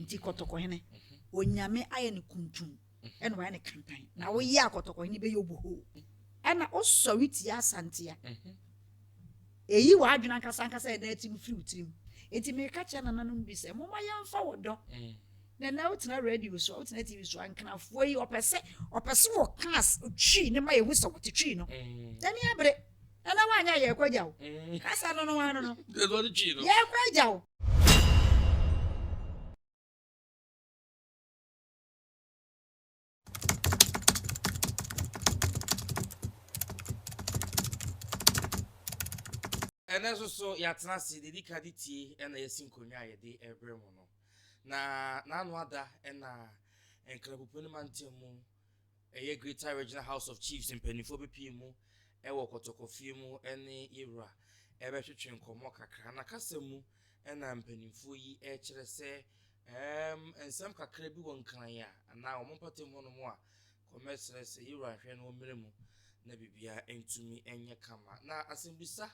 Nti Kɔtɔkɔhene, Onyame ayɛ no kuntum ɛna wayɛ no kantan. Na woyɛ a Kɔtɔkɔhene bɛyɛ obohoo. Ɛna wosɔre tia Asante a, ɛyi w'adwene ankasa ankasa a ɛda atirim firi wo tirim. Nti meka kyerɛ nananom bi sɛ, momma yɛmfa ɔdɔ. Na ɛnɛ wotena radio so a, wotena TV so a, nkrafoɔ yi ɔpɛ sɛ ɔpɛ sɛ wɔka as twi ne ma yɛhu sɛ wɔte twi no. N'ani abere. Nana woanyɛ a yɛrekɔ agya wo. Kasa no no ano no. Yɛrekɔ agya wo. Ɛnɛ nso so yɛatena ase de di ka de tie ɛna yɛasi nkonnwa a yɛde ɛrebrɛ mu no. Na n'ano ada ɛna Nkrapopo ne mantam mu ɛyɛ Greater Regional House of Chiefs mpanimfoɔ bɛpie mu ɛwɔ Kɔtɔkɔfie mu ɛne yɛwura ɛbɛtwetwe nkɔmmɔ kakra. Na kasa mu ɛna mpanimfoɔ yi ɛkyerɛ sɛ ɛɛm nsɛm kakra bi wɔ Nkran a anaa wɔn mpɔtam hɔnom a kɔmɛsrɛ sɛ yɛwura nhwɛ no wɔmmrɛ mu na biribiara ntumi nyɛ kama. Na asɛmbisa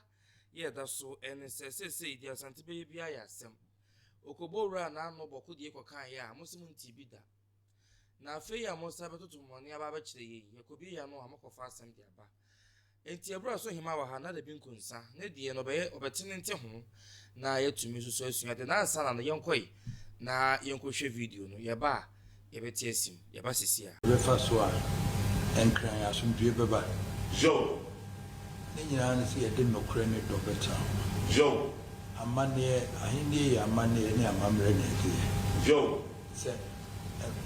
yɛ ɛda so ɛne sɛ seesei deɛ Asante bɛyɛ biara yɛ asɛm. Okobo wura n'ano bɔko deɛ kɔkaeɛ a mo se mo ntee bi da. Na afei a mo nsa bɛtoto mmɔne aba abɛkyerɛ yei, yɛkɔbie yɛn ano a mokɔfa asɛm de aba. Enti ɛberɛ a Ɔsohima wɔ ha na dabi nkonsa, ne deɛ no ɔbɛyɛ ɔbɛte ne nte ho na yɛatumi nso so asua ade. Na ansa na no yɛnkɔe na yɛnkɔhwɛ video no, yɛba a yɛbɛte asim. Yɛba sisi a. Bɛfa so a, Nkran asomdwoeɛ bɛba. Yoh. Ne nyinaa ne sɛ yɛde nokorɛ ne dɔ bɛtena hɔ. Yoh. Amanneɛ, Ahennie yɛ amanneɛ ne amammerɛ na yɛde yɛ. Yoh. Sɛ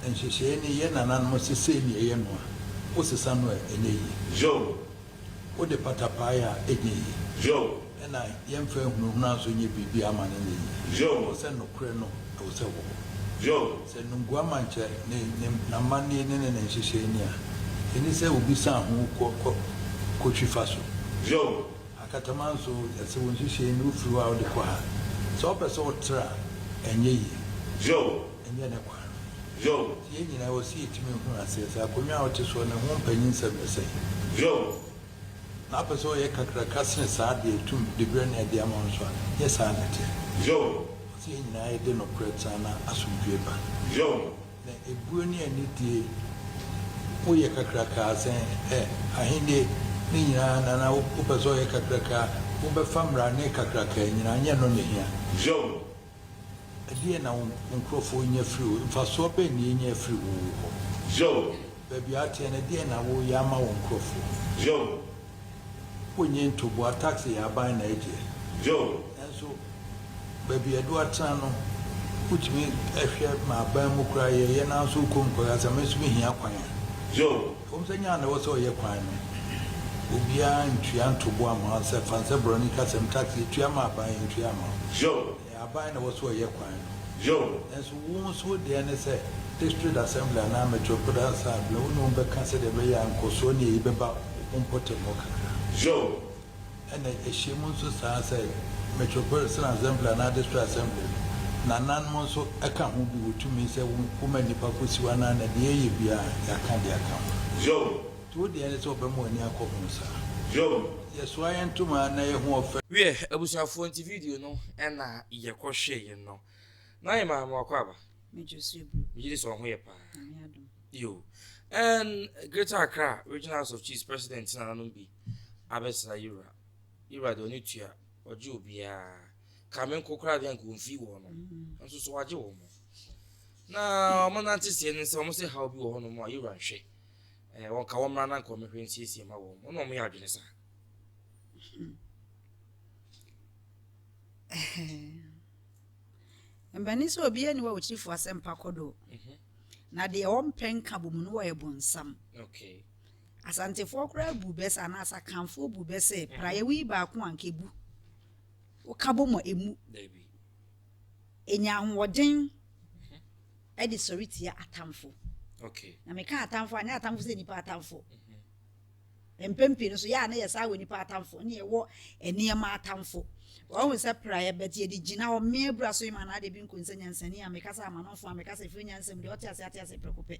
nhyehyɛeɛ ni, yɛn nananom se sei na yɛyɛ no a, wosesa no a, ɛnyɛ yie. Yoh. Wode patapaa yɛ a, ɛnyɛ yie. Yoh. Ɛna yɛmfa ahunahuna nso nyɛ biribiara ma no nyɛ yie. Yoh. Ɛwɔ sɛ nokorɛ no, ɛwɔ sɛ ɛwɔ hɔ. Yoh. Sɛ Nungua Mankyɛ ne ne n'amanneɛ ne ne ne nhyehyɛeɛ ni a, ɛnni sɛ obi san ho kɔ kɔ kɔtwi fa so. Yoh. Akatama nso, yɛse wo nhyehyɛe ni, wofiri hɔ a wode kɔ ha. Sɛ wopɛ sɛ wotra a, ɛnyɛ yie. Yoh. Ɛnyɛ ne kwan no. Yoh. Nti yɛn nyinaa ɛwɔ sɛ yɛtumi hunu aseɛ sɛ akonnwa a wote soɔ no, ɛho mpanyinsɛm ne sɛn. Yoh. Na wopɛ sɛ woyɛ kakraka sene saa deɛ tum diberɛ no a ɛde ama wo nso a, nyɛ saa na ɛteɛ. Yoh. Ɛwɔ sɛ yɛn nyinaa yɛde nokorɛ tena na asomdwoeɛ ba. Yoh. Na ebuo ne anidie woyɛ kakrakaa sɛn ɛ ahennie ne nyinaa nana wopɛ sɛ ɔyɛ kakrakaa wobɛfa mmara ne kakrakaa nyinaa nyɛ ɛno na ɛhia. Yoh. Ɛdeɛn na wo nkurɔfoɔ nya firi wo mfasoɔ bɛn na yɛnya firi wo wo hɔ? Yoh. Baabi a woteɛ no ɛdeɛn na woyɛ ama wo nkurɔfoɔ? Yoh. Wonnye ntoboa, tax yɛ aban na ɛgyeɛ. Yoh. Nanso baabi a yɛde wo atena no, wotumi hwɛ ma aban mu koraa yɛyɛ nanso wokɔ mu kɔka sɛ me nso mehia kwan a. Yoh. Ɛwom sɛ nyɛ a na ɛwɔ sɛ ɔyɛ kwan no, obiara ntua ntoboa mma wo sɛ fa nsɛ borɔni kasɛm tax yɛtua ma aban yɛntua mma wo. Yoh. Ɛyɛ aban na ɛwɔ sɛ ɔyɛ kwan no. Yoh. Nanso wo nso wo deɛ ne sɛ district assembly anaa metropolitan assembly wo ne wɔn bɛka sɛdeɛ ɛbɛyɛ a nkɔsoɔ ne ayi bɛba wo mpɔtam hɔ kakra. Yoh. Ɛna ɛhyɛ mu nso saa sɛ metropolitan assembly anaa district assembly no nananom nso ka ho bi wɔ tumi sɛ woma nnipa kɔsi hɔ anaa na deɛ ɛyɛ biara yɛaka de aka ho. Yoh. Nti wo deɛ ne sɛ wɔbɛma w'ani akɔ ho saa. Yoh. Yɛsoa yɛn ntoma na yɛn ho ɔfɛ. Wiɛ, abusuafoɔ nti video no na yɛkɔ hwɛeɛ no. Na yɛ maame wakɔ aba? Megye so eburu. Megye di sɛ ɔho yɛ paa. Nyame adom. Yo. And Greater Accra Regional House of Chiefs President nananom bi abɛsra Yewura. Yewura deɛ ɔne tua, ɔgye obiara. Ka me nko koraa deɛ anka ɔmfii wɔn no. Nso so wagye wɔn. Na wɔn nante seɛ ne sɛ wɔn sɛ haw bi wɔ hɔnom a Yewura nhwɛ. Eh, wɔn ka wɔn mmra na nka wɔn mehwɛ nsiesie ma wɔn. Wɔn na wɔn yɛ adwene saa. Mpanin sɛ obiara ni hɔ a ɔkyiri asɛmpa kɔ do. Mhm. Na deɛ ɔmpɛ nka bɔ mu no wɔyɛ bonsam. Okay. Asantefoɔ koraa bu bɛ sɛ anaasɛ Akanfoɔ bu bɛ sɛ mhm. praeɛ woyi baako a nka ebu. Woka bɔ mu a emu. Dabi. Enya ahoɔden mhm. ɛde sɔre tia atamfo. Okay. Na meka atamfo a nyɛ atamfo sɛ nipa atamfo. Mpɛn pii no nso, yɛ a na yɛsan wɔ nnipa atamfo ne yɛwɔ nneɛma atamfo. Wɔahu sɛ praeɛ bɛt yɛde gyina hɔ mmea abura so ma anaa de bi nko nsɛ nyansani a mekasa amanɔfo a mekasa ɛfiri nyansa mu deɛ ɔte ase ate ase prɛko pɛ.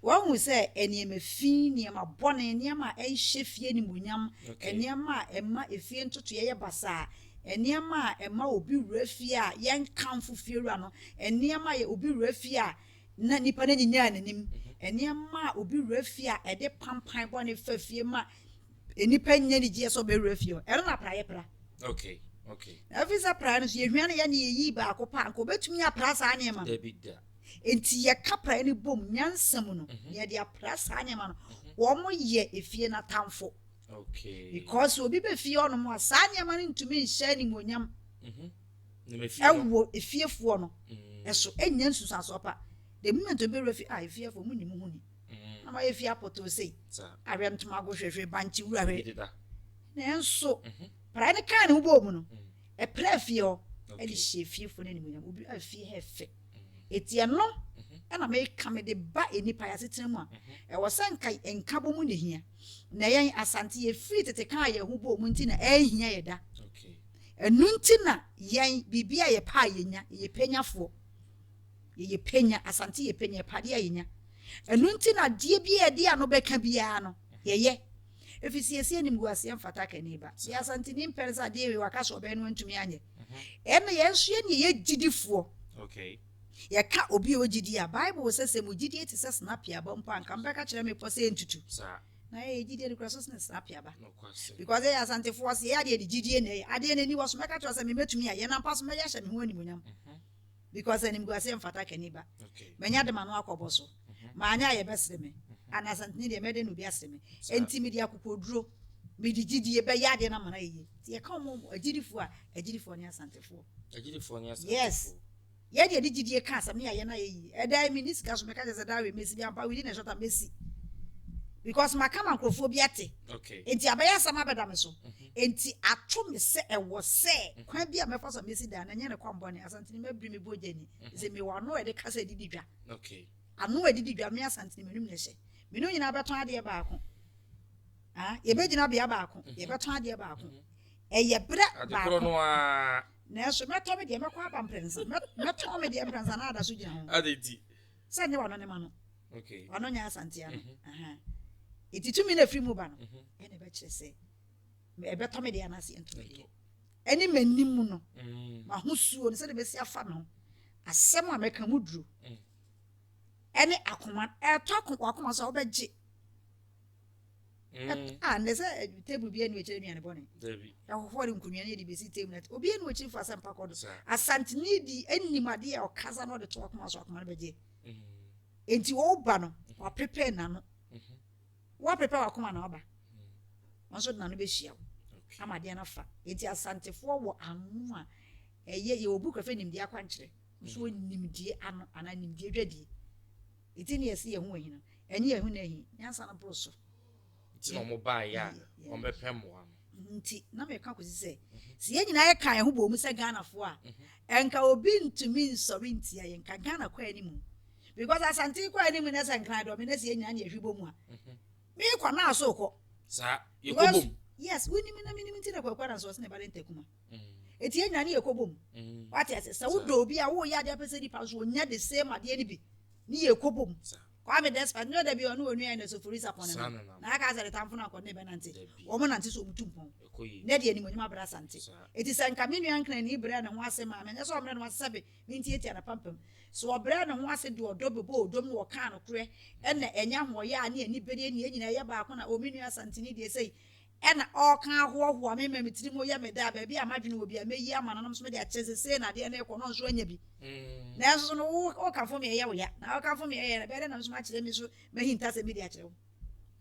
Wɔahu sɛ nneɛma fi, nneɛma bɔne, nneɛma a ɛnhyɛ fie animuonyam, nneɛma a ɛma efie ntotoeɛ yɛ basaa. Nneɛma a ɛma obi wura fie a yɛnkamfo fiewura no, nneɛma a obi wura fie a na nipa no anyinyaa n'anim, nneɛma a obi wura fie a ɛde pampan bɔne fa fie ma nnipa nnya anigyeɛ sɛ ɔbɛwura fie hɔ, ɛno na praeɛ pra. Okay, okay. Na ɛfiri sɛ praeɛ no so yɛhwia no yɛ ne yɛyi baako pa anka ɔbɛtumi apra saa nneɛma no. Dabi da. Enti yɛka praeɛ no bom nyansa mu no, na yɛde apra saa nneɛma no. Wɔn yɛ efie no atamfo. Okay. Because obi bɛ fie hɔnom a saa nneɛma no ntumi nhyɛ animuonyam mhm. ɛwɔ efiefoɔ no mm. ɛso ɛnyɛ nsusuasoɔ pa. The moment obi bɛwura fie, ah efiefoɔ mu nim ho ni. Na ma yɛ fie apɔtɔ sei. Ahwɛ ntoma ago hwehwɛ bankye wura hwɛ. Nanso mhm. praeɛ no kaa ne ho bɔɔ mu no, mm. ɛpra fie hɔ ɛde hyɛ efiefoɔ no animuonyam. Obi a fie hɛ fɛ. Eti ɛno ɛna meka mede ba nnipa yɛ asetena mu a ɛwɔ sɛ nka nkabɔ mu na ehia. Na yɛn Asante yɛfiri tete kaa yɛn ho bɔɔ mu nti na ɛnhia yɛ da. Ɛno nti na yɛn biribi a yɛpɛ a yɛnya, yɛyɛ pɛnyafoɔ. Yɛyɛ pɛnya, Asante yɛ pɛnya, yɛpɛ adeɛ a yɛnya. Ɛno nti na adeɛ bi a yɛde ano bɛka biara no, yɛyɛ. Ɛfiri sɛ yɛsi animguaseɛ mfata kani ba. Sɛ Asanteni mpɛ no sɛ adeɛ wei waka sɛ ɔbɛyɛ no antumi anyɛ. Ɛna yɛn nso yɛne yɛyɛ gyidifoɔ. Yɛka obi a ɔwɔ gyidie a, Bible sɛ, sɛ mo gyidie te sɛ sinapi aba mpo a, anka mobɛka kyerɛ mmepɔ sɛ ɛntutu. Na yɛyɛ gyidie no kura so sene sinapi aba. Because yɛyɛ Asantefoɔ sɛ yɛyɛ adeɛ de gyidie na ɛyɛ. Adeɛ no ani wɔ so, mɛka kyerɛ sɛ memɛtumi a, yɛn ampa so mɛyɛ ahyɛ me ho animuonyam. Mhm. Because animguaseɛ mfata kani ba. Manya de ma no akɔbɔ so. Mhm. Maanyɛ a yɛbɛsere me. Mhm. Ana Asanteni deɛ mɛdɛn na obi asere me. Enti mede akokoduro, mede gyidie bɛyɛ adeɛ no ama no ayɛ yie. Nti yɛka wɔn agyidifoɔ a, agyidifoɔ ne Asantefoɔ. Agyidifoɔ ne Asantefoɔ. Yes. Yɛ deɛ de gyidie ka asɛm ne yɛayɛ no ayɛ yie. Ɛda yi menni sika so mɛka kyerɛ sɛ daa wei mɛsi bi ampa within a short time mɛsi because maka ma nkurɔfoɔ bi ate. Okay. Enti abɛyɛ asɛm abɛda me so. Mhm. Enti ato me sɛ ɛwɔ sɛ mhm. kwan bi a mɛfa so a mɛsi dan no ɛnyɛ ne kwan bɔne. Asantene mabiri me bɔ gya ni. Mhm. Sɛ mewɔ ano a yɛde kasa didi dwa. Okay. Ano a ɛdidi dwa me Asantene m'anum na ɛhyɛ. Me ne nyinaa bɛtɔn adeɛ baako. Ah, yɛbɛgyina bea baako. Yɛbɛtɔn adeɛ baako. Ɛyɛ berɛ baako. Nanso mɛtɔ me deɛ, mɛkɔ aba mprɛnsa. Mɛtɔn me deɛ mprɛnsa na ada so gyina ho. Ade nti. Sɛ nyɛ wano ne ma no. Okay. Wano nyɛ asante ano. Mhm. Eti tumi na efiri mu ba no. Mhm. Ɛna ɛbɛkyerɛ sɛ ɛbɛtɔ me deɛ anaasɛ ɛntɔ me deɛ. Ɛne m'anim mu no. Mm. M'ahosuo no sɛdeɛ mɛsi afa me ho. Asɛm a mɛka mu duro. Mm. Ɛne akoma ɛtɔ akoma so a wobɛgye. Mm. Ah, ndɛ sɛ eh, table bi anu akyire aduane bɔne. Ɛhohɔ de nkonnwa ne yɛde bɛsi table na obi anu akyire fo asɛmpa kɔ do. Asantene di anim adeɛ a ɔkasa na ɔde to akoma so akoma no bɛgye. Mm. Enti ɔba no, waprepare n'ano. Mm-hmm. Waprepare wakoma na ɔba. Mm. Wɔn nso de n'ano bɛhyia wo. Ama adeɛ no afa. Enti asantefoɔ wɔ ano a ɛyɛ yɛwɔ book afɛ nimdeɛ akwankyerɛ. Nso mm. nimdeɛ ano anaa nimdeɛ dwadie. Enti ne yɛse yɛn ho ahi no, ɛnyɛ yɛn ho na ahi, nyansa no boro so. Nti na wɔn baeɛ a wɔn bɛpɛ mmoa no. Nti na meka kɔsi sɛ, sɛ yɛn nyinaa yɛka yɛn ho bɔ mu sɛ Ghanafoɔ a, ɛnka obi ntumi nsɔre ntia yɛn, nka Ghana kɔ anim. Because Asante kɔ anim na sɛ Nkran dɔme na sɛ yɛn nyinaa ne yɛhwe bɔ mu a, mekɔ na aso kɔ. Saa, yɛkɔ bom. Yes, wonim na menim nti na Kwaku Ananse ɔse ne ba ne ntakuma. Eti yɛn nyinaa ne yɛkɔ bom. Wate ase? Sɛ wodɔ obi a woyɛ adeɛ apɛ sɛ nipa nso onya the same adeɛ no bi ne yɛkɔ bom. Kwame Despite nyɛ da bi ɔne onua yɛ na sofori sapɔn ne no na aka sɛ ne tamfo no akɔ ne bɛnante. Wɔn nante so wɔn tu mpɔn. Ne deɛ animuonyam abrɛ Asante. Eti sɛ nka me nua Nkrani brɛ ne ho ase maa me nyɛ sɛ ɔmrɛ ne ho ase sɛbe mentiatia n'apampam. Sɛ ɔbrɛ ne ho ase de ɔdɔ bɛbɔ ɔdɔ mu na ɔkaa nokorɛ ɛna ɛnyɛ ahoɔyaa ne anibereɛ ne yɛn nyinaa yɛ baako na o me nua Asanteni deɛ sei Ɛna ɔɔka ahoahoa me ma me tirim yɛ me dɛ a, baabi a m'adwene wɔ biara, mɛyi ama no na nso mede akyerɛ sɛ sei na adeɛ no rekɔ na ɔnso anya bi. Nanso so no wo wokamfo me ɛyɛ wo ya, na wokamfo me ɛyɛ ɛbɛyɛ dɛ na nso makyerɛ me so m'ahintasɛm bi de akyerɛ wo.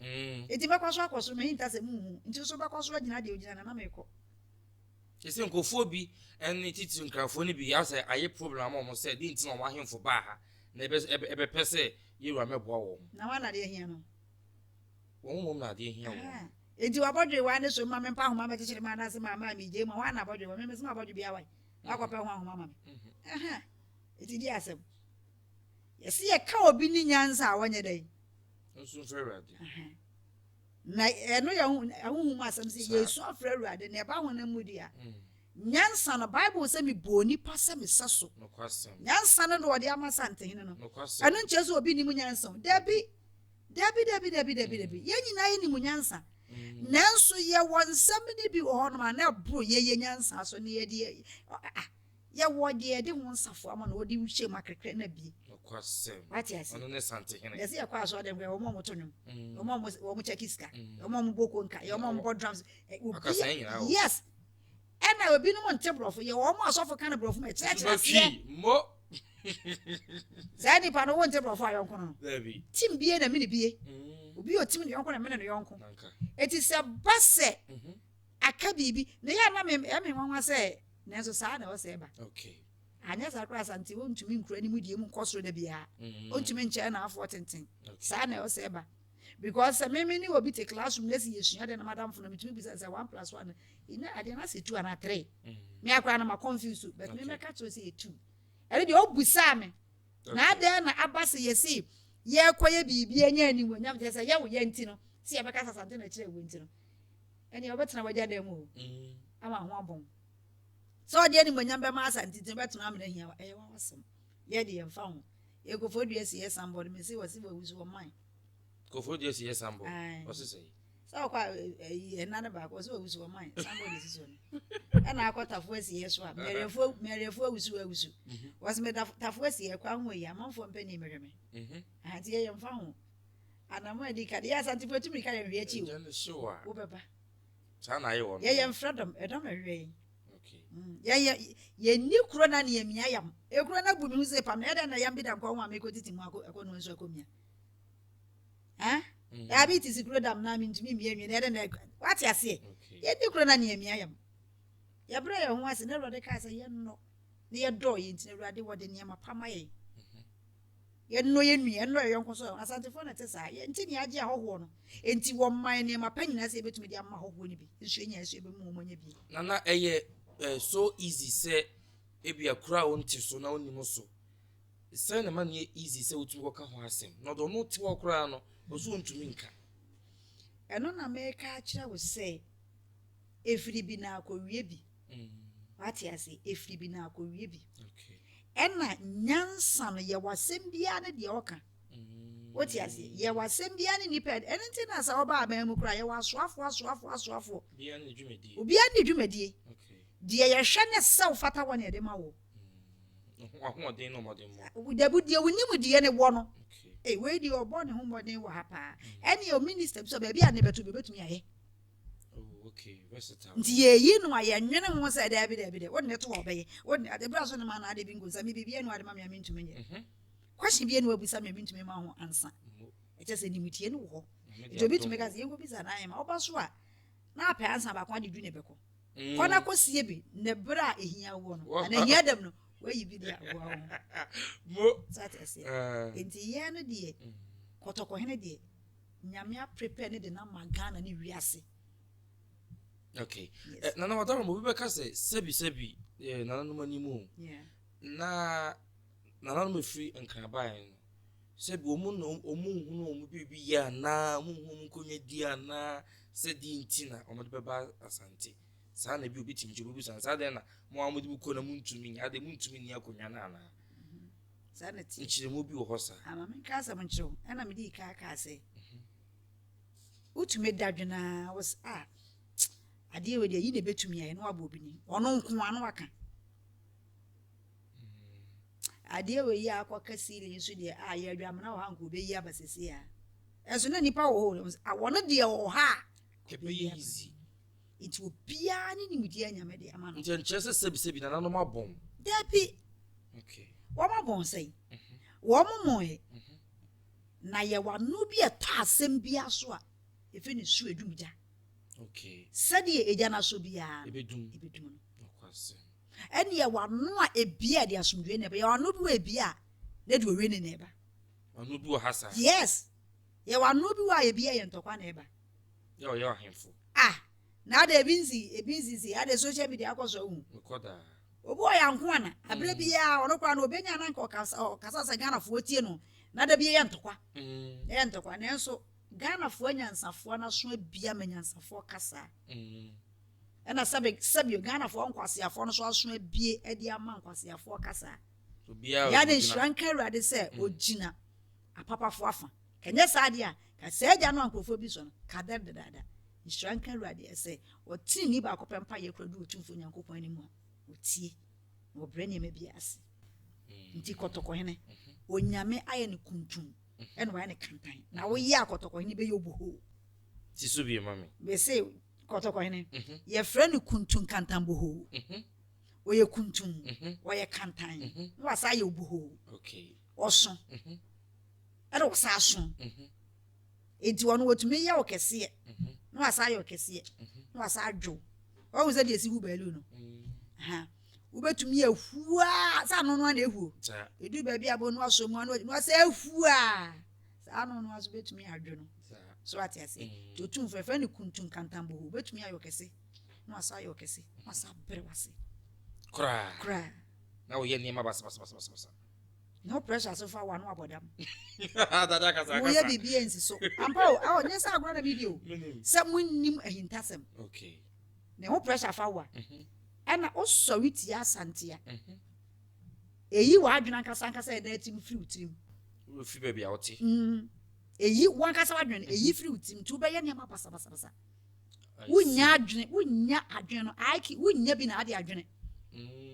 Enti mɛkɔ so akɔ soro, m'ahintasɛm nhu, nti nso wobɛkɔ so agyina deɛ ogyina no na mekɔ. Te sɛ nkurɔfoɔ bi ne titiri nkrafoɔ no bi asɛ ayɛ problem ama wɔn sɛ deɛ nti na wɔn ahemfo baa ha na ɛbɛpɛ sɛ yɛwura mɛboa wɔn. Na wɔn na adeɛ hia no. Wɔn mmom na adeɛ hia wɔn. Enti w'abɔdwe wa ne so mma mempa ahoma mɛkyekyere ma anaase ma ama megyae mu a hwan na abɔdwe wɔ me mese m'abɔdwe biara wae wakɔpɛ ho ahoma ma me eti di asɛm yɛse yɛka obi ne nyansa a wɔnyɛ dɛn nso mfrɛ Awurade na ɛno yɛ ahohom asɛm sɛ yɛsu afrɛ Awurade na ɛba honam mu di a mm. nyansa no Bible sɛ mebɔɔ nipa sɛ me sɛ so nyansa no na wɔde ama santehene no ɛno nkyerɛ sɛ obi nim nyansa dabi Dabi, dabi, dabi, dabi, dabi. Yɛn nyinaa yɛnim nyansa. Nanso yɛwɔ nsɛm no bi wɔ hɔnom a na ɛboro yɛyɛ nyansa so ne yɛde yɛwɔ deɛ yɛde ho nsafo ama na wɔde hyɛ mu akrekre na bie. Wate ase? Yɛsɛ yɛkɔ asɔre dɛm kɔ wɔn a wɔto nnwom, wɔn a wɔn kyɛke sika, wɔn a wɔbɔ konka, wɔn a wɔbɔ drums. Obi yes. Ɛna ebinom nte borɔfo, yɛwɔ wɔn asɔfo ka no borɔfo mu ɛkyerɛkyerɛ aseɛ. Saa nipa no wonte borɔfo a yɔnko no. Tim bie na mene bie. Obi a otim ne yɔnko na mene ne yɔnko. Eti sɛ ba sɛ aka biribi na yɛ na me ɛme nwanwa sɛ nanso saa na ɛwɔ sɛ ɛba. Anyɛ saa koraa Asante wontumi nkura ne mu die mu nkɔ soro da biara. Ontumi nkyɛn n'afoɔ tenten. Saa na ɛwɔ sɛ ɛba. Because sɛ me me ne obi te classroom na esi yɛsua de na madamfo no metumi bisa sɛ one plus one na adeɛ no asɛ two anaa three. Me akora no ma confuse but me mɛka kyerɛ sɛ yɛ two. Ɛno deɛ ɔbusaa me na adɛn na aba sɛ yɛse yɛrekɔyɛ biribi anya animuonyam kyerɛ sɛ yɛwo yɛ nti no sɛ yɛbɛka sɛ Asante na kyerɛ wuo nti no ɛneɛ wobɛtena w'agya dan mu o ama ho abɔn sɛ ɔde animuonyam bɛma Asante nti wobɛtena amena hia ɛyɛ wawasɛm yɛ de yɛmfa ho yɛ Kofoɔ dua si yɛ sambɔ no mese wɔse wawu so wɔman Kofoɔ dua si yɛ sambɔ ɔse sɛ sɛ ɔkɔ ayi ɛna no baako ɔsɛ ɔwusu ɔman sanbɔ de sisi no ɛna akɔ tafo asi yɛ so a mɛrɛfo mɛrɛfo awusu awusu mhm. wɔsɛ mɛ tafo asi yɛ kɔ aho yi amanfoɔ mpɛ ne mɛrɛ mɛ mhm. ahanti yɛ yɛn fa ho anamɔ adi ka de yɛ asantefo etumi ka yɛn hwɛ akyi o wobɛba saa na ayɛ wɔn yɛ yɛn frɛ dɔm ɛdɔm ɛhwɛ yi yɛ yɛ yɛn ni kuro na ne yɛ mia yam ekuro na bu mi ho sɛ pam na ɛdɛ na yam bi da nkɔ ho a mekɔ titi mu akɔ ɛkɔ no nso akɔ mia. Eh? Mm. Diabetes kuro dam na mentumi mmie nwi na ɛdɛ na wate aseɛ. Yɛdi kuro na nea mia yam. Yɛbrɛ yɛn ho ase na Awurade kaa sɛ yɛnnɔ na yɛdɔɔ yɛn nti na Awurade wɔde nneɛma pa ma yɛn. Mhm. Yɛnnɔ yɛn nua, yɛnnɔ yɛn yɔnko so. Asantefoɔ na ɛte saa. Yɛn nti na yɛagye ahɔhoɔ no. Enti wɔma yɛn nneɛma pa nyinaa sɛ yɛbɛtumi de ama ahɔhoɔ no bi. Nso yɛnya nso yɛbɛmu wɔn anya bi. Nana ɛyɛ eh, so easy sɛ ebia kuro a wonte so na wonnim so Sɛn na ɛma no yɛ easy sɛ wotumi kɔka ho asɛm na ɔde ɔno te hɔ koraa no ɔso ɔntumi nka. Ɛno na meka akyerɛ wo sɛ ɛfiri bi na akɔwie bi. Wate ase? Ɛfiri bi na akɔwie bi. Ɛna nyansa no yɛwɔ asɛm biara ne deɛ ɔka. Wote ase? Yɛwɔ asɛm biara ne nipa. Ɛno nti na sɛ ɔba aban mu koraa yɛwɔ asoafoɔ asoafoɔ asoafoɔ. Obiara ne dwumadie. Deɛ yɛhwɛ ne sɛ wofata wɔ ne yɛde ma wo. W'ahoɔden ne mmɔdenbɔ. Dabi deɛ wo nimdeɛ ne wɔ no. Ei wei deɛ ɔbɔ ne ho mmɔden wɔ ha paa. Ɛne o minister bi sɛ baabi a ne bɛto bi obɛtumi ayɛ. Oh, okay, versatile. Nti yɛyi no a yɛnwene ho sɛ daabi daabi dɛ wode ne to hɔ ɔbɛyɛ. Wode ne ebira so ne ma na ade bi nkonsa me biribi anu ade ma me a mentumi nyɛ. Mhm. Question bi anu abusa me a mentumi ma ho ansa. Ɛkyɛ sɛ nimdeɛ no wɔ hɔ. Nti obi tumi ka sɛ yɛnkɔbisa na ayɛ ma ɔba so a na apɛ ansa baako ade du ne bɛkɔ. Kɔ na kɔsie bi, na berɛ a ɛhia woɔ no, anaa hia dam no, woayi bi de aboa wo ho. Mo. So ate aseɛ? Enti yɛn no deɛ, kɔtɔkɔhene deɛ, Nyame aprepare ne de no ama Ghana ne wiase. Okay. Yes. Eh, Nana Wadara, obi bɛka sɛ sɛbi sɛbi eh, nananom anim o. Yeah. Na nananom efiri nkraban no. Sɛbi wɔn na wɔn nhunu wɔn biribi yɛ anaa, wɔn nhunu wɔn nkonnwa di anaa, sɛ di nti na wɔde bɛba Asante. Saa na ebi obi tumi kyɛ obi bisa saa dɛn na mo a wɔde mo kɔ na mo ntumi nyɛ ade mo ntumi nni akonnwa no anaa. Saa na ti. Nkyerɛmu bi wɔ hɔ saa. Ama me nka asɛm nkyerɛ wo ɛna mede kaa kaa sɛ wotumi da dwene a wɔ sɛ a adeɛ wei deɛ yi na ɛbɛtumi ayɛ na wabɔ obi ni ɔno nko ano aka. Adeɛ wei yi a akɔka ceiling so deɛ a yɛ adwamena wɔ ha nka ɔbɛyi aba sɛsi a. Ɛnso na nipa wɔ hɔ awɔ no deɛ wɔ ha a. Ɛbɛyɛ easy. Nti obiara ne nimdeɛ Nyame de ama no. Nti ɛnkyerɛ sɛ sɛbi sɛbi nananom abɔn. Dabi. Okay. Wɔn abɔn sɛn? Wɔn mɔɛ. Na yɛwɔ ano bi a ɛtɔ asɛm biara so a efi ne su edum gya. Okay. Sɛdeɛ egya no asɔ biara no. Ebedum. Ebedum no. Nokwasɛm. Ɛne yɛwɔ ano a ebia ɛde asomdwoe na ɛba. Yɛwɔ ano bi wɔ ebia a na ɛde owe ne na ɛba. Ano bi wɔ ha saa. Yes. Yɛwɔ ano bi wɔ a ebia yɛ ntɔkwa na ɛba. Yɛ ɔyɛ ɔhemfo. Ah, na ada ebi nsi ebi nsi si ada social media akɔ so ahu. Mekɔ daa. Obi wɔ yɛ anko ana. Abere biara ɔno koraa no obenya na nka ɔkasa ɔkasa sɛ Ghanafoɔ tie no. Na da bi yɛ ntɔkwa. Ɛyɛ ntɔkwa nanso Ghanafoɔ anyansafoɔ no aso abia ma nyansafoɔ kasa. Ɛna sɛbe sɛbe Ghanafoɔ nkwaseafoɔ no so aso abie de ama nkwaseafoɔ kasa. Obiara Yɛ de nhyira nka Awurade sɛ ogyina apapafoɔ afa. Kanyɛ saa deɛ a, ka saa agya no a nkurɔfoɔ bi sɔ no, ka dɛn dedaada. Nhyira nka Awurade sɛ ɔteneneeni baako pɛ mpaeɛ kora du Otumfoɔ Nyankopɔn anim a, ɔtie na ɔbrɛ nneɛma bi ase. Nti kɔtɔkɔhene, Onyame ayɛ no kuntum ɛna wayɛ no kantan. Na woyɛ a kɔtɔkɔhene bɛyɛ obohoo. Ti so bio ma me. Mese kɔtɔkɔhene, yɛfrɛ no kuntum kantan bohoo. Ɔyɛ kuntum, ɔyɛ kantan, na wasa ayɛ obohoo. Ɔso, ɛna ɔsa aso. Enti ɔno ɔtumi yɛ wo kɛseɛ na wasa ayɛ wo kɛseɛ na wasa adwo. Wahu sɛ deɛ ɛsi hu baalu no? Ha. Wobɛtumi ahua sɛ ano no a na ɛhuo. Ɛduru baabi a bɔ no asɔ mu ano na wasa ahua. Saa ano no aso bɛtumi adwo no. So ate aseɛ. Nti ɔtum frɛfrɛ no kuntu nkantanboho. Wobɛtumi ayɛ ɔkɛse na wasa ayɛ ɔkɛse na wasa abrɛ wase. Koraa. Koraa. Na woyɛ nneɛma basabasabasabasa. No pressure so fa wano abɔdam. Woyɛ biribi a nsi so. Ampa o, awɔ nyɛ sɛ agorɔ na medi o. Sɛ monnim ahintasɛm. Okay. Ne ho pressure fa wo a. Mhm. Ɛna wosɔre tia Asante a. Mhm. Eyi w'adwene ankasa ankasa ɛda ati no firi wo tirim. Wofi baabi a wote. Mm. Eyi w'ankasa w'adwene no, eyi mhm. firi wo tirim nti wobɛyɛ nneɛma basabasabasa. Wonnya adwene, wonnya adwene no, IQ, wonnya bi na ade adwene. Mm.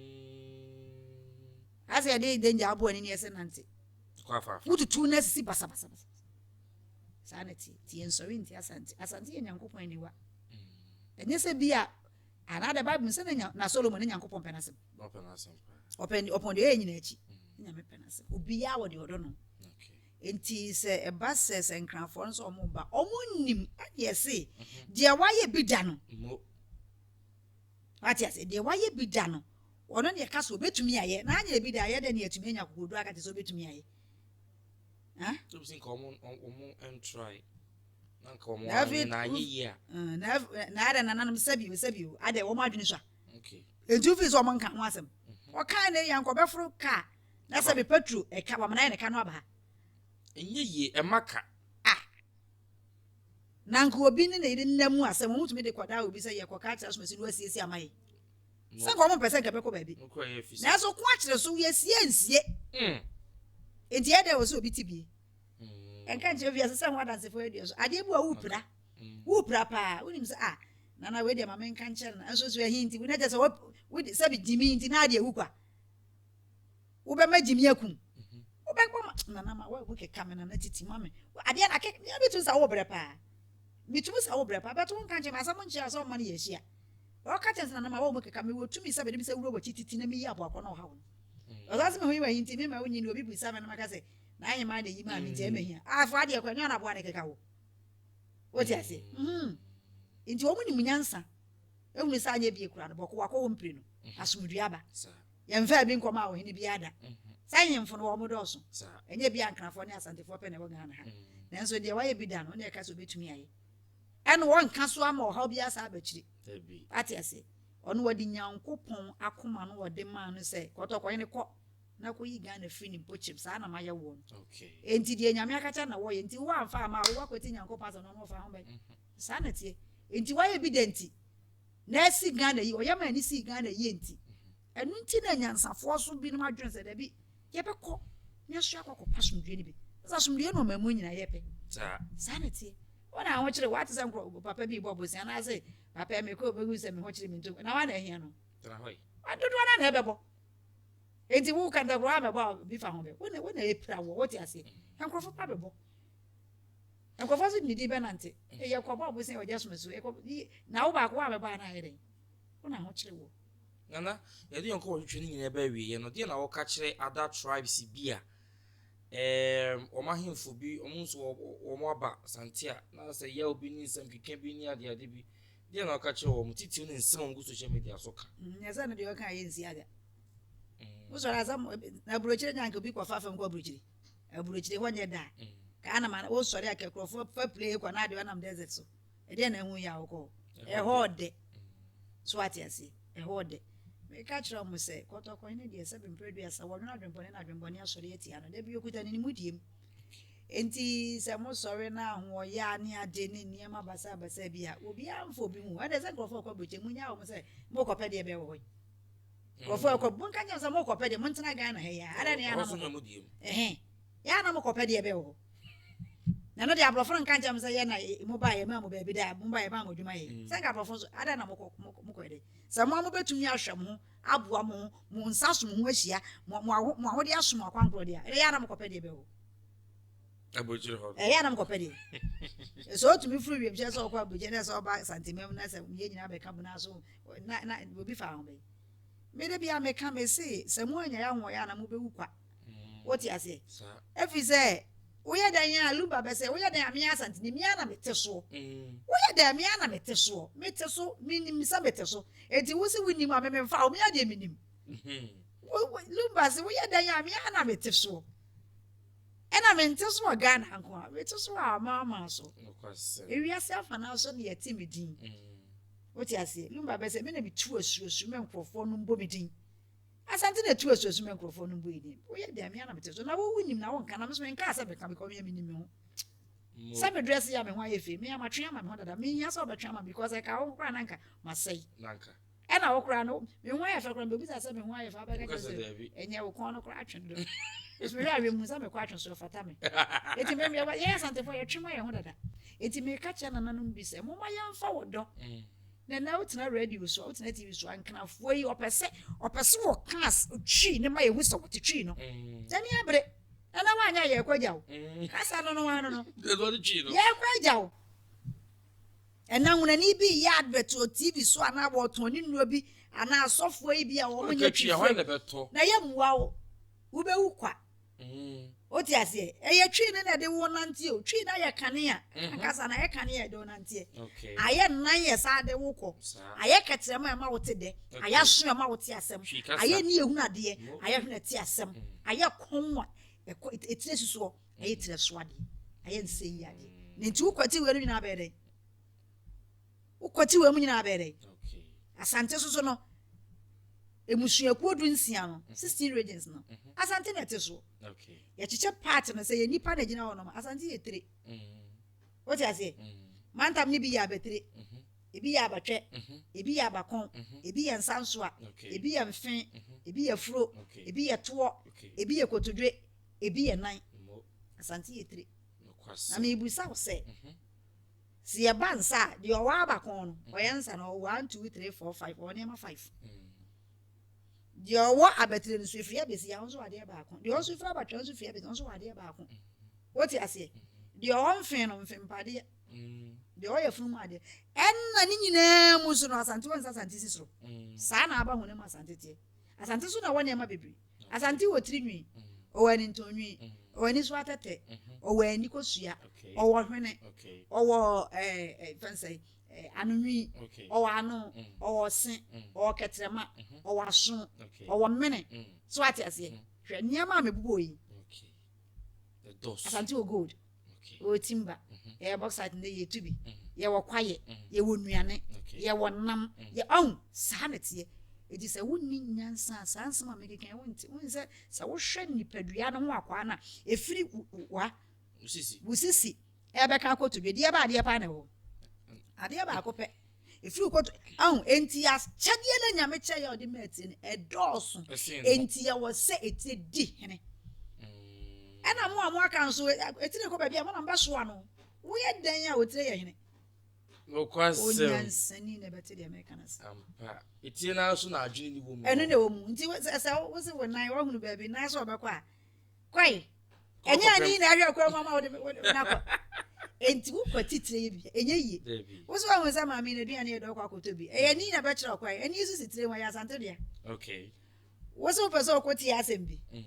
Asɛ yɛde danger aboa ani ne yɛsɛ nante. Wotutu na asisi basabasabasa. Saa na ti ti yɛn sɔre nti Asante. Asante yɛ Nyankopɔn aniwa. Mm. Ɛnyɛ sɛ bi a anaa the Bible sɛ na na Solomon ne Nyankopɔn pɛ n'asɛm. Ɔpɛ ɔpɔn deɛ ɔyɛ nyina akyi. Mm. Nyame pɛ n'asɛm. Obiara wɔ deɛ ɔdɔ no. Nti sɛ ɛba sɛ sɛ nkranfoɔ no sɛ ɔmo ba ɔmo nim ɛdeɛ se mhm. deɛ wayɛ bi da no. Wate ase deɛ wayɛ bi da no. Ɔno na ɛka sɛ obetumi ayɛ, na anyɛ bi da, ayɛ dɛn na yɛatumi anya akokoduru aka kyerɛ sɛ obetumi ayɛ? Ha? Ebi sɛ nka wɔn wɔn ntrae na nka wɔn anyɛ na anyɛ yie a. Na na adɛ nananom sɛbi o sɛbi o adɛ wɔn adwene so a. Okay. Nti wofi sɛ wɔn nka ho asɛm. Mhm. Ɔkan ne yɛn nkɔbɛforo kaa na sɛbi petro ɛka wɔn ayɛ ne ka no aba ha. Ɛnyɛ yie ɛma ka. Ah. Na nka obi ne ne yere nna mu asɛm wɔn tumi de kɔdaa obi sɛ yɛkɔka akyerɛ asomasi no asiesie ama yɛ. Sɛ nka wɔn mpɛ sɛ nka ɛbɛkɔ baabi. Nanso ko akyerɛ so yɛsie nsie. Mm. Nti ɛyɛ dɛ wɔ sɛ obi te bie. Mm. Ɛnka nkyerɛ wiase sɛ ho adansefo adua so. Adeɛ bi wɔ wopira. Mm. Wopira paa. Wonim sɛ ah nana wei deɛ ma menka nkyerɛ no. Nso so ɛhe nti. Wona kyɛ sɛ wode sɛ bi gyimi nti na adeɛ wu kwa. Wobɛma gyimi akum. Mm-hmm. Wobɛbɔ ma nana ma wawu keka me nana titi ma me. Adeɛ na keka. Meɛ bitumi sɛ wo brɛ paa. Bitumi sɛ wo brɛ paa. Bɛto wo nka nkyerɛ me asɛm nkyerɛ sɛ ɔma no yɛ ahyia. Ɔka kyerɛ no sɛ, Nana, ma wɔn keka, mewɔ tumi sɛ mede me nsa wura w'akyi titi na meyi aboa korɔ na ɔhaw no. Ɔsan se, Me ho yi w'ahi nti, memma wonyi no, obi bisa me na maka sɛ, N'aheman na eyi maa me nti ɛyɛ me hia. Afo adeɛ kɔ, ɛnyɛ ɔna aboa na ɛkeka wo. Wote ase? Mm. Nti wɔn nim nyansa. Ehunu sɛ anyɛ bie kura no, bɔko wakɔ wɔn mpire no, asomdue aba. Yɛmfaa bi nkɔmaa ɔhene biara da. Sɛ ahemfo no wɔn dɔɔso. Ɛnyɛ bi ankrafoɔ ne asantefoɔ pɛ na ɛwɔ Ghana ha. Nanso deɛ wayɛ bi da no, ɔne ɛka sɛ obetumi ayɛ. Ɛna wɔnka so ama ɔhaw biara saa aba akyiri. Wate ase? Ɔno wɔde Nyankopɔn akoma no wɔde maa no sɛ kɔtɔkɔhene kɔ na kɔyi Ghana firi ne mpokyerem saa na mayɛ woɔ no. Enti deɛ Nyame aka kyerɛ na wɔyɛ nti woamfa ama a wowɔ Nyankopɔn asɛm no ɔno ɔfa ho bɛn. Mhm. Saa na teɛ. Enti wayɛ bi da nti na asi Ghana yi ɔyɛ ma ani sii Ghana yie nti. Mhm. Ɛno nti na nyansafoɔ so binom adwene sɛ dabi yɛbɛkɔ na yɛasoa akɔ akɔpɛ asomdwoeɛ no bi. Sɛ asomdwoeɛ na ɔman mu nyinaa yɛpɛ. Saa na teɛ. Wo na ahokyere wate sɛ nkurɔ papa bi bɔ bosea anaasɛ papa yi mekɔ obehu sɛ me ho kyere me ntom na wana ahia no dodoɔ no na ɛbɛbɔ enti wo kantakorɔ a bɛbɔ a bi fa ho bɛ wo na wo na ɛpira wɔ wote aseɛ nkurɔfo pa bɛbɔ nkurɔfo nso ne din bɛnante ɛyɛ kɔbɔ bosea ɔgya soma su ɛkɔ na wo baako a bɛbɔ a na ayɛ dɛn wo na ahokyere wɔ. Nana, yɛde yɛn nkɔmmɔ twetwe no nyinaa ba awieeɛ no, deɛ na wɔka kyerɛ other tribes bi a Ɛɛm, wɔn ahemfo bi, wɔn nso wɔn aba Asante a, na sɛ yaw bi ne nsɛm keka bi ne adeade bi, deɛ na ɔka kyerɛ wɔn, titiriw ne nsɛm a wɔgu social media so ka. Nyɛ sɛ no deɛ ɔka yɛ nsi aga. Wosɔre asɛm na aburokyire nya nka obi kɔfa fam kɔ aburokyire. Aburokyire hɔ nyɛ da. Kaa na ma wosɔre a kɛkurɔfoɔ fa plane kɔ na adeɛ ɔnam desert so. Ɛdeɛ na ɛho yɛ a wokɔ hɔ. Ɛhɔ ɔdɛ. So ate aseɛ? Ɛhɔ ɔdɛ. Meka kyerɛ wɔn sɛ, kɔtɔkɔhene deɛ, sɛbe mprɛ aduasa, wɔnwono adwemmɔne na adwemmɔne asɔre atia no. Da bi ɔkuta ne nimdeɛ mu. Enti sɛ mosɔre na ahoɔyaa ne ade ne nneɛma basabasa bi a, obiara mfa obi ho. Ɛnde sɛ nkurɔfoɔ rekɔ aburokyire, munnyaa wɔn sɛ morekɔpɛ deɛ bɛn wɔ hɔ yi. Nkurɔfoɔ rekɔ, monka nkyerɛ wɔn sɛ morekɔpɛ deɛ, montena Ghana ha yi ara. Adɛn na yɛn a na mokɔ? Ɛhɛn, yɛn a na mokɔpɛ deɛ bɛn wɔ hɔ? Na ɛno deɛ aborɔfo no nka nkyerɛ mo sɛ yɛ na mo ba yɛ maa mo baabi da mo ba yɛ maa mo adwuma yɛ. Sɛ nka aborɔfo nso adɛn na mokɔ mokɔ yɛ dɛ. Sɛ mo a mobɛtumi ahwɛ mo ho aboa mo ho mo nsa so mo ho ahyia mo mo aho mo ahodeɛ aso mo akwankorɔ deɛ ɛyɛ a na mokɔpɛ deɛ bɛwɔ. Aburokyire hɔ no. Ɛyɛ a na mokɔpɛ deɛ. Sɛ ɔtumi firi wiemhyɛn sɛ ɔkɔ aburokyire na sɛ ɔba Santemam na sɛ yɛn nyinaa bɛka mu na so na na obi fa ho bɛyi. Me da bia meka me se sɛ mo anya yɛ ahoɔyɛ a na mobɛwu kwa. Wote aseɛ? Ɛfiri sɛ woyɛ dɛn a Lumba bɛ sɛ woyɛ dɛn a me Asanteni me ara na mete soɔ. Woyɛ dɛn me ara na mete soɔ. Mete so menim sɛ mete so. Enti wo se wonim a me memfa wo me ara deɛ menim. Lumba se woyɛ dɛn a me ara na mete soɔ. Ɛna mente so wɔ Ghana nko a mete so wɔ amanaman so. Ewiase afanaa so na yɛte me din. Wote aseɛ? Lumba bɛ sɛ me na metu asuasu ma nkurɔfoɔ no mbɔ me din. Asante na ɛtu asuasu ma nkurɔfoɔ no mbɔ yɛ din. Woyɛ deɛ me ara na mete so. Na wo wonim na wonka na me nso menkaa sɛ meka because me menim me ho. Sɛ me dress yɛ a me ho ayɛ fɛ. Me a matwe ama me ho dada. Menhia sɛ wobɛtwe ama me because ɛka wo koraa na nka masɛe. Ɛna wo koraa no me ho ayɛ fɛ koraa mebɛbisa sɛ me ho ayɛ fɛ abɛka kyerɛ sɛ ɛnyɛ wo kɔn no koraa atwe dodo. Nso mehwɛ a memu sɛ mekɔ atwe so ɛfata me. Enti me yɛn Asantefoɔ yɛtwe ma yɛn ho dada. Enti meka kyerɛ nananom bi sɛ momma yɛmfa wɔ dɔ. Mm. Na na wotena radio so a wotena TV so a nkrafoɔ yi ɔpɛ sɛ ɔpɛ sɛ wɔka twi ne ma yɛhu sɛ wɔte twi no. Mm. Sɛ ne abere na na woanyɛ yɛkɔ agya wo. Mm. Kasa no no ano no. Yɛkɔ agya wo. Ɛna nwonani bi yɛ advert wɔ TV so anaa wɔtɔn ne nnuro bi anaa asɔfoɔ yi bi a wɔn nyɛ twifoɔ na yɛ mmua wo wobɛwu kwa. Wote aseɛ? Ɛyɛ twi no na ɛde wo nante o. Twi no ayɛ kanea. Ankasa na ayɛ kanea ɛde wo nanteɛ. Ayɛ nan yɛ saa de wo kɔ. Ayɛ kɛtrɛma ɛma wo te dɛ. Ayɛ aso ɛma wo te asɛm. Ayɛ ni ehunu adeɛ. Ayɛ hwene te asɛm. Ayɛ kɔn a ɛkɔ etire susoɔ. Ayɛ tire so adeɛ. Ayɛ nsɛ yi adeɛ. Na nti wokwati wei no nyinaa bɛyɛ dɛn? Wokwati wei mu nyinaa bɛyɛ dɛn? Asante soso no mmusuakuo du nsia no, 16 regions no, Asante na ɛte soɔ. Yɛkyekyɛ part no sɛ yɛ nipa na gyina hɔ nom, Asante yɛ tire. Wote aseɛ? Mantam no bi yɛ abatire, ebi yɛ abatwɛ, ebi yɛ abakɔn, ebi yɛ nsansoa, ebi yɛ mfe, ebi yɛ furo, ebi yɛ toɔ, ebi yɛ kotodwe, ebi yɛ nan. Asante yɛ tire. Na mebisa wo sɛ, Sɛ yɛba nsa a, deɛ ɔwɔ abakɔn no, ɔyɛ nsa no, ɔwɔ one, two, three, four, five, ɔwɔ nneɛma five. Deɛ ɔwɔ abatire no nso, efiri abɛsi a, ɔno nso wɔ adeɛ baako. Deɛ ɔnso firi abatwɛ nso firi abɛsi, ɔno nso wɔ adeɛ baako. Wote aseɛ? Deɛ ɔwɔ mfe no, mfe mpadeɛ. Deɛ ɔyɛ funu mu adeɛ. Ɛnna ne nyinaa mu nso no, Asante wɔ nsa Asante si soro. Saa na aba honam Asante teɛ. Asante nso na ɛwɔ nneɛma bebree. Asante wɔ tiri nwi, ɔwɔ anintɔn nwi, ɔwɔ ani so atɛtɛ, ɔwɔ ani kosua, ɔwɔ hwene, ɔwɔ ɛɛ ɛɛ fɛn sɛ ɛɛ ano nwi, ɔwɔ ano, ɔwɔ se, ɔwɔ kɛtrɛma, ɔwɔ aso, ɔwɔ mene. So ate aseɛ? Hwɛ nneɛma a mebobɔ yi. Asante wɔ gold. Yɛwɔ timber, yɛyɛ bauxite nnɛ yɛtu bi, yɛwɔ kwaeɛ, yɛwɔ nnuane, yɛwɔ nam, yɛ ɔn saa na ɛteɛ. Eti sɛ wonni nyansa a saa nsɛm a mekeka yi wonte. Wohu sɛ sɛ wohwɛ nipadua no ho akwaa no a ɛfiri wa wo sisi ɛbɛka akɔto dwa deɛ ba adeɛ paa na ɛwɔ adeɛ baako pɛ ɛfiri wo kɔto ɔn enti akyɛdeɛ no nyame kyɛ yɛ ɔde ma atie no ɛdɔɔso enti yɛwɔ sɛ ɛtie di hene mm. ɛna mo a mo aka nso ɛtire kɔ baabi a mo na mbɛsoa no woyɛ dɛn a ɔtire yɛ hene onyansani na ɛbɛte deɛ mɛka no sɛ ɛtie no so na adwene ne wɔ mu ɛno na ɛwɔ mu nti sɛ wo se wo nan woahunu baabi nan sɛ ɔbɛkɔ a Kɔe. Ɛnyɛ ani na ɛhwɛ kwan mu ama wode wode nakɔ. Enti wokɔ titire yi bi ɛnyɛ yie. Wo so wahu sɛ maame na aduane yɛ dɛ ɔkɔ akɔtɔ bi. Ɛyɛ ani na bɛkyerɛ ɔkwan. Ani nso si tire ho ɛyɛ asante dea. Okay. Wo so wopɛ sɛ ɔkɔ tie asɛm bi. Mm.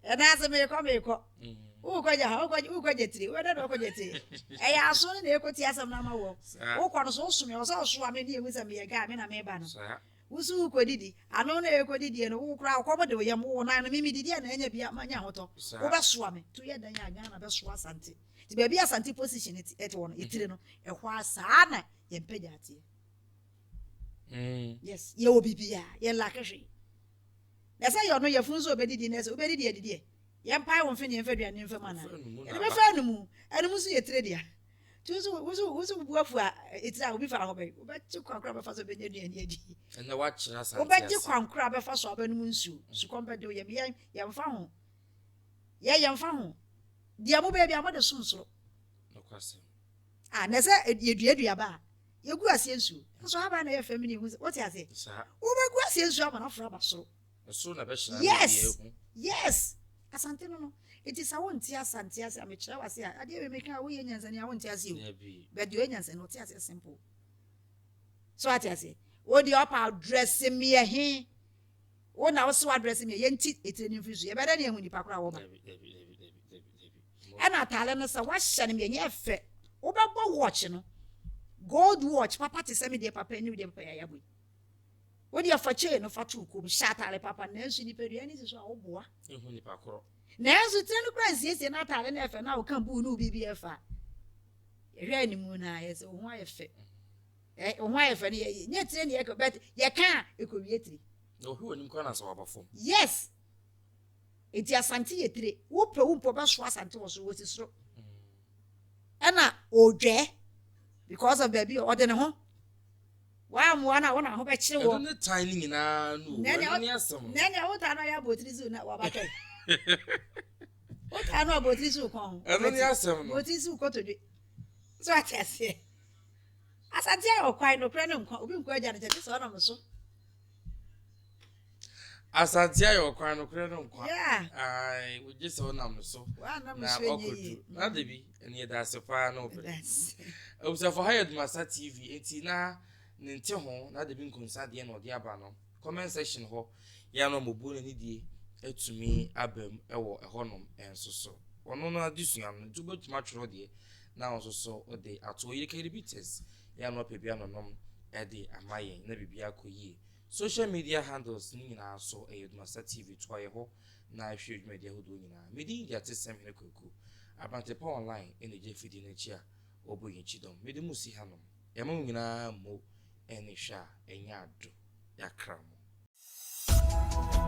Ɛna ase meekɔ meekɔ. Mm. Wokɔ gya ha wokɔ wokɔ gya tire. Wobɛdɛ na ɔkɔ gya tire. Ɛyɛ aso no na ɛkɔ tie asɛm no ama wɔ. Wokɔ no so wosome wɔ sɛ ɔsoa me ne ehu sɛ meyɛ gaa me na meba no. Wo nso worekɔdidi. Ano na ɛrekɔdidie no, wo koraa ɔkɔm de wo yam, wo nan no, me medidi a na anya bi a manya ahotɔ. Wobɛsoa me. To yɛ dɛn a Ghana bɛsoa Asante. Nti baabi a Asante position te wɔ no, etire no, ɛhɔ ara saa na yɛn mpagya teɛ. Mm. Yes, yɛwɔ biribiara, yɛn lake hwee. Na sɛ yɛ ɔno yɛfunu nso ɔbɛdidi na sɛ wobɛdidi adidi ɛ. Yɛmpae wo mfe ne yɛmfa aduane mfa mu anaa? Yɛde bɛfa anomu. Anomu nso yɛ tire dea. Nti wo nso wo nso wo nso wo bu afu a etire a obi fa hɔ bɛn? Wobɛgye kwan koraa bɛfa so bɛnya aduane adi. Ɛnna woakyerɛ asante ase. Wobɛgye kwan koraa bɛfa so abɛnom nsuo. Sukɔm bɛde wo yam. Yɛn yɛmfa ho. Yɛn yɛmfa ho. Deɛ mobɛyɛ biara mode som soro. Nokwasɛm. Ah, na sɛ yɛdua aduaba a, yɛgu aseɛ nsuo. Nso ahaban na ɛyɛ fɛ mene ehu sɛ, wote aseɛ? Saa. Wobɛgu aseɛ nsuo ama no aforo aba soro. Ɛsoro na ɛbɛhyerɛn ama Yes! obiara ahu. Yes! Asante no no. Enti sɛ wonte Asante ase a, mekyerɛ wo ase a, adeɛ wei meka a, woyɛ nyansani a wonte aseɛ o. Dabi. But deɛ ɔyɛ nyansani no, ɔte aseɛ simple. So ate aseɛ? Wo deɛ ɔpa adrɛse meɛ he, wo na wose w'adrɛse meɛ, yɛnti etire no mfiri so. Yɛbɛdɛ ne yɛahu nipa korɔ a wɔba. Dabi, dabi, dabi, dabi, dabi, dabi. Ɛna ataale no sɛ wahyɛ no meɛ nyɛ fɛ. Wobɛbɔ watch no, gold watch papa te sɛ me deɛ papa ne wo deɛ papa yɛ ayabɔ yi. Wo deɛ fa chain no fa to wo kɔn mu, hyɛ ataale papa nanso nipadua no si so a woboa. Ehu nipa korɔ. Nanso tire no kora nsiesie na ataale no ɛfɛ na woka buu ne wo biribi ɛfa a, yɛhwɛ anim no a yɛ sɛ wo ho ayɛ fɛ. Ɛ wo ho ayɛ fɛ no yɛ nyɛ tire ne yɛka but yɛka a ɛkɔwie tire. Na ohwɛ w'anim koraa na sɛ waba fam. Yes! Enti Asante yɛ tire. Wopɛ wo mpo ɔbɛsoa Asante wɔ soro, wɔsi soro. Ɛna ɔdwɛɛ because of baabi a ɔde ne ho. W'ammoa no a wo na ho bɛkyere wɔ. Ɛno ne tan no nyinaa no o, ɛno ne asɛm no. Nɛnea wo taa no ayɛ abotiri so na wabatwɛn. Wo taa no abotiri so kɔn ho. Ɛno ne asɛm no. Abotiri so kotodwe. So ate aseɛ. Asante ayɛ ɔkwan nokorɛ ne nkwa obi nkɔ agya no kyɛ sɛ ɔnam so. Asante ayɛ ɔkwan nokorɛ ne nkwa. Yeah. Ae, wogye sɛ ɔnam so. Wanam Na so ɛnyɛ wakɔdu. yie. Na dabi, ɛne yɛda ase paa na wobere. That's Abusuafo ha yɛ Dumasa TV enti na ne nte ho na dabi nkonsa deɛ na ɔde aba no. Comment section hɔ yɛ ano mɔbuo na nidie atumi aba mu ɛwɔ ɛhɔnom nso so. Ɔno no adesua no nti wobɛtumi atwerɛ deɛ na ɔnso so ɔde ato ɔyere kɛyere bitters yɛ ano apɛ bi anonom ɛde ama yɛn na biribi akɔ yie. Social media handles no nyinaa so ɛyɛ Dumasa TV toa yɛ hɔ na ɛhwɛ dwumadi ahodoɔ nyinaa. Me din de Atesɛm Hene Kwaku. Abrantepa Online ɛna ɛgya afidie no akyi a wɔbɔ yɛn kyidɔm. Mede mo si hanom. Yɛama mo nyinaa mmo ɛne hwɛ a ɛnyɛ ado. Yɛakra mo.